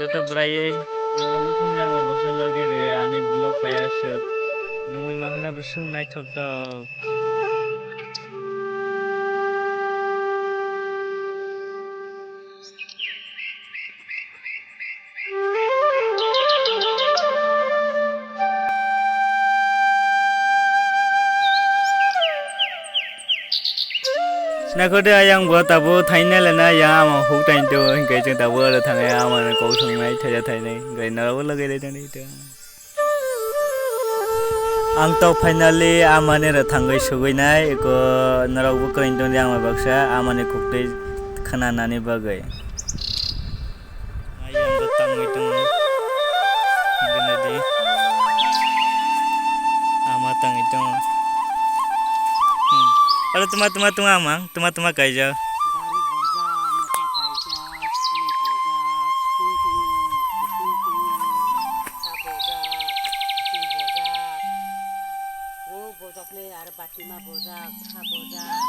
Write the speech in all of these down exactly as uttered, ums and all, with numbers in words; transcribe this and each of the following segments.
joto bwraiwi, ang wngkha yang bo bwswk logi rw, ani vlog paiyaswk. Nungwi mankha bwswk naithok tok. Naikho de ayang bo tabuk thaina lena ya ama huk tain to, hinkhe chwng tabuk aro thangwi ama ni kok thwngnai thaisa thainai, hinkhe norok bo logi rw thangdi to. Ang to finally ama ni rw thangwi sugwi nai, eko norok bo kwrwng tongdi ama baksa ama ni kok twi khwnanani bagwi. Ayang bo tangwi tongo. Gana di. Ama tangwi tongo. Hmm. Aro tuma, tuma, tuma, amang. Tuma, tuma, kaijak. Gari bojak, moka kaijak, sili bojak, sung tongo, kusung tongo, sa bojak, kusung bojak. Ro bojak le, aro batima bojak, sa bojak.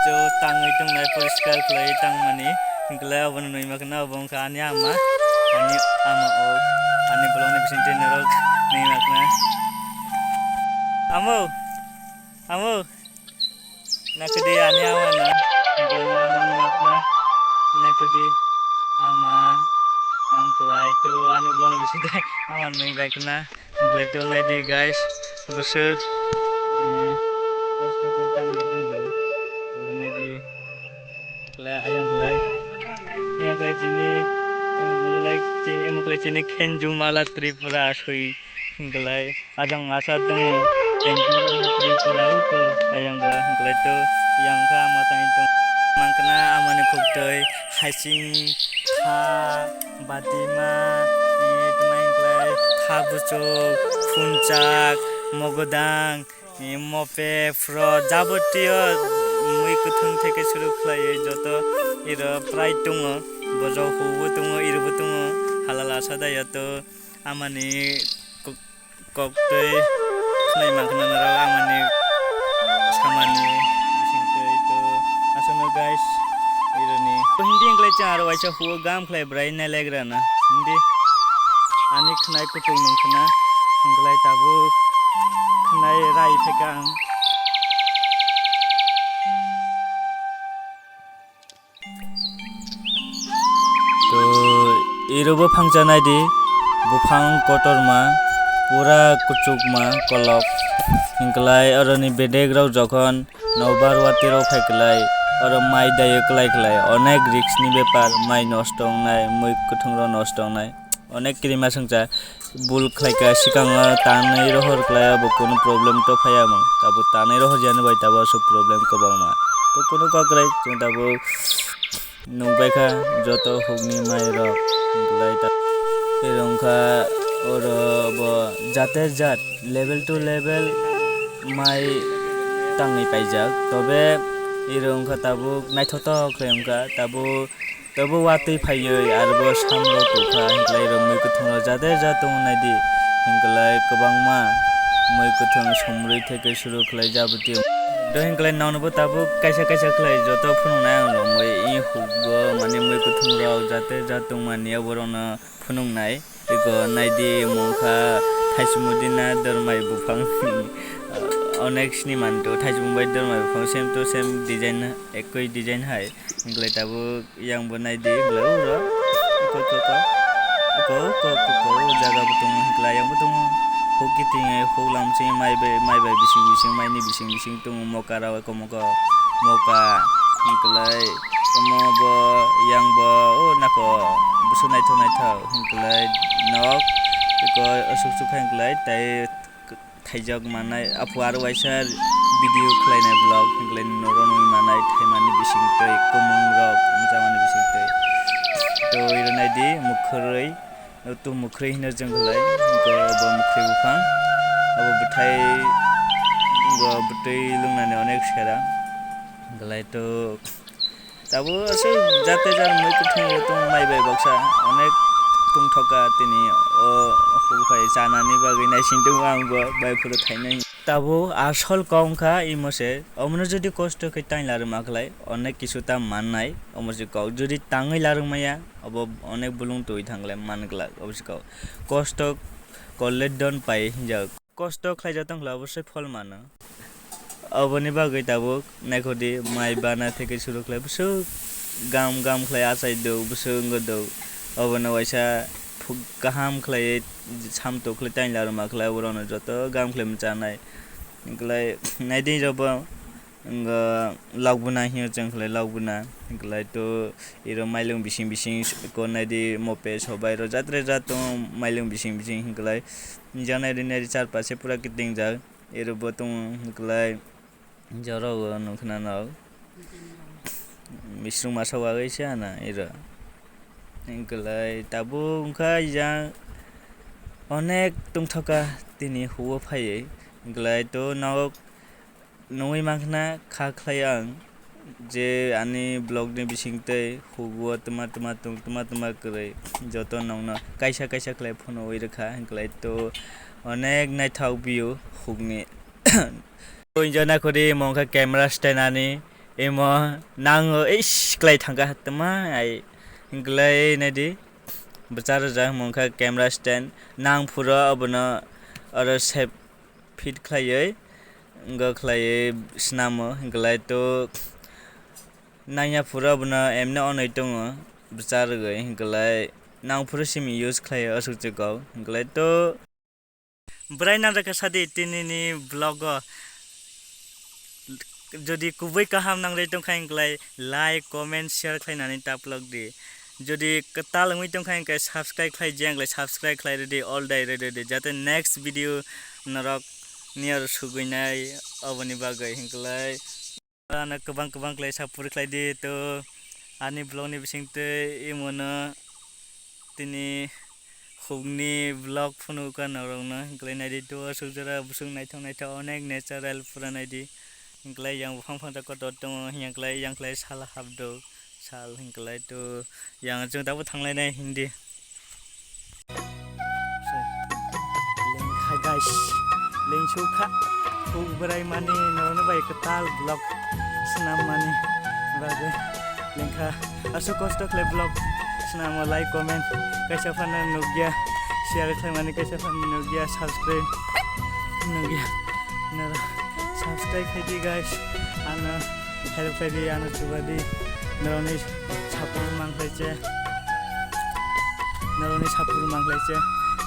Jo tangwi tongnai poriskar khlai tangmani, hinklai obono nwi makna obo wngkha ani ama, ani ama o, ani bolongni bisingtwi norok nwi makna. Amo, amo, nakhidi ani ama na, nwi makna, nakhidi ama, ang kwlai to ani bolongni bisingtwi ama nwi makna. Belai tongnai di guys, bwswk, eh, belai ayang belai. Yang kai chini, belai chini, belai chini Khenjumala Tripura asui belai. Ajang asa tongo, Khenjumala Tripura uko ayang belai to yang kha matang tong. Mangkana amani khuktoi, haising, kha, Batima, eh, tuma hinklai, tha buchuk, phunchak, mogodang, eh, mope, fro, jabotiyo mui kwthwng theke suru khlaiwi joto iro prai tongo. Bojok hubo tongo, irobo tongo, halala sadai joto amani kok-, koktwi khwnai mankha norok amani samani bisingtwi to aswkno guys, ironi. To hindi hinklai chwng aro waisa huo gam khlai bwrai nai legra na hindi ani khwnai kutung nung khna hinklai tabuk khwnai rai phaikha ang. To, iro buphang chanai di, buphang kotorma, pura kuchukma kolok. Hinklai oroni bedek rok jokhon nobar watwi rok phai klai, oro mai dayo klai klai, onek risk ni bepar, mai nosto wngnai, mui kwthwng rok nosto wngnai, onek kirima swngcha. Bul khlaika, swkango tanwi rohor khlai, abo kunu problem to phaiya mung. Tabuk tanwi rohor jani bai tabuk aswk problem kwbangma. To kunu kok kwrwi, chwng tabuk nukbaikha joto hukni mai rok. Belai ta-, ero wngkha oro bo jater jat, level to level mai tangwi paijak. Tobe ero wngkha tabuk naithotok khe wngkha, tabuk Tebo watwi phaiwi arbo samro tukha, hinklai rok mui kwthwng rok jate jat tongo naidi, hinklai kwbangma mui kwthwng somrwi theke suru khlai jabotio. Do hinklai nono bo tabuk kaisa kaisa khlai joto phunuknai ang rok mui i hukgo mani mui kwthwng rok jate jat tongmani oborokno phunuknai. Eko naidi mungkha Thaisumudina Dormai buphang. Onek sini manto, thaijwng bai dorma buphang same to same design, ekoi design hai. Hinklai tabuk yang bo nai di, hinklai uro. Iko, iko, iko. Iko, iko, iko, iko, o jaga bo tongo, hinklai yang bo tongo. Huk kiting hai, huk lam sing mai bai, mai bai bising bising, mai ni bising bising tongo, moka rao eko moka, moka. Hinklai omo bo yang bo, o nako, busu naithok naithok, hinklai nok, iko asuk suk hai hinklai, tai thaijak manai, aphuru aro waisa video khlainai vlog, hinklai norok nugwi manai, thaimani bisingtwi, kwmwng rok wngjakmani bisingtwi. To iro naidi, mwkhwrwi, to mwkhwrwi hino jwng khlai, hinke bo mwkhwrwi buphang, abo bwthai, bo bwtwi lungnani onek sera, hinklai to. Tabuk aswk jate jat mui kwthwng rw tongo mai bai baksa. Onek tungthoka tini o huk bai chanani bagwi naising tongo ang bo bai phuru thainai. Tabuk asol kok wngkha imo se. Omono jodi kosto khe tang larwma khlai onek kisu ta mannai. Omo se kok jodi tangwi larwk maya obo onek bolong twi thang khlai man glak obo se kok. Kosto korle dhon pai hinjak. Kosto khlaijak tong khlai obosai phol mano. Oboni bagwi tabuk naikhodi mai bana theke suru khlai bwswk gam gam khlai achai do bwswk wngwi do. Obono waisa phuk kaham khlaiwi samtok khlai tang larwma khlai oborogno joto gam khlai mwchanai. Hinklai naidi jobo. Wngkha lokbuna hino chwng khlai lokbuna, hinklai to iro mailung bising bising konai di mope sobai ro jatre jat tongo mailung bising bising hinklai janai rinai ri char pache pura kiting jak iro bo tongo hinklai jorao nukna nok bising masa wagwi se ana iro hinklai tabuk wngkha yang onek tungthoka tini huo phaiwi hinklai to nok. Nugwi mankha kha khlai ang je ani vlog ni bisingtwi hugo twma twma tung twma twma kwrwi joto nokno kaisa kaisa khlai phunugwi rwkha hinklai to onek naithok view hukni. Enjoy na khudi imo wngkha camera stand ani imo nango ish khlai thangkha twma ai hinklai naidi bwchar rwjak imo wngkha camera stand nang phuro obono oro sep. Fit khlaiwi wngkha khlaiwi snamo hinklai to nangya phuru abono emne onoi tongo bwcharogwi hinklai nang phuru simi use khlaio aswk se kok hinklai to. Bwrai nang rwkha sadi tinini vlog o. Jodi kubui kaham nangri tongkha hinklai like, comment, share khlainani taplok di. Jodi kwtal wngwi tongkha hinklai subscribe khlai jeng lai subscribe khlai rwdi all dai rwdi jate next video norok niar sugwinai oboni bagwi hinklai. Ano kwbang kwbang khlai support khlai di to ani vlog ni bisingtwi imono. Tini hukni vlog phunukha norokno, hinklai naidi to aswk jora bwswk naithok naithok onek natural pura naidi. Hinklai yang buphang phangsa kotor tongo, hinklai yang khlai sal habdo, sal hinklai to yang chwng tabuk thanglainai hindi. Lengkha guys, lengsukha, huk bwrai mani norokno bai kwtal vlog swnam mani bagwi lengkha. Aswk kosto khlai vlog swnamo, like, comment kaisa phano nukya, share khlaimani kaisa phano nukya, subscribe nukya. Noro subscribe khaidi guys, ano help khaidi, ano chubadi, norokni support mangkhlai che, norokni support mangkhlai che,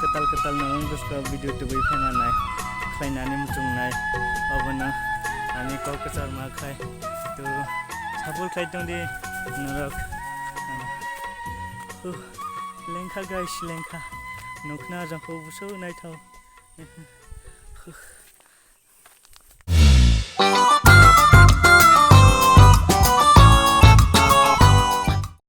kwtal kwtal norokni bwskango video tubui phaimanai, khlainani muchungnai, obono ani kok kwchar ma khai. To support khlai tongdi norok. Huh, lengkha guys, lengkha. Nukna jangkho bwswk naithok. Huh.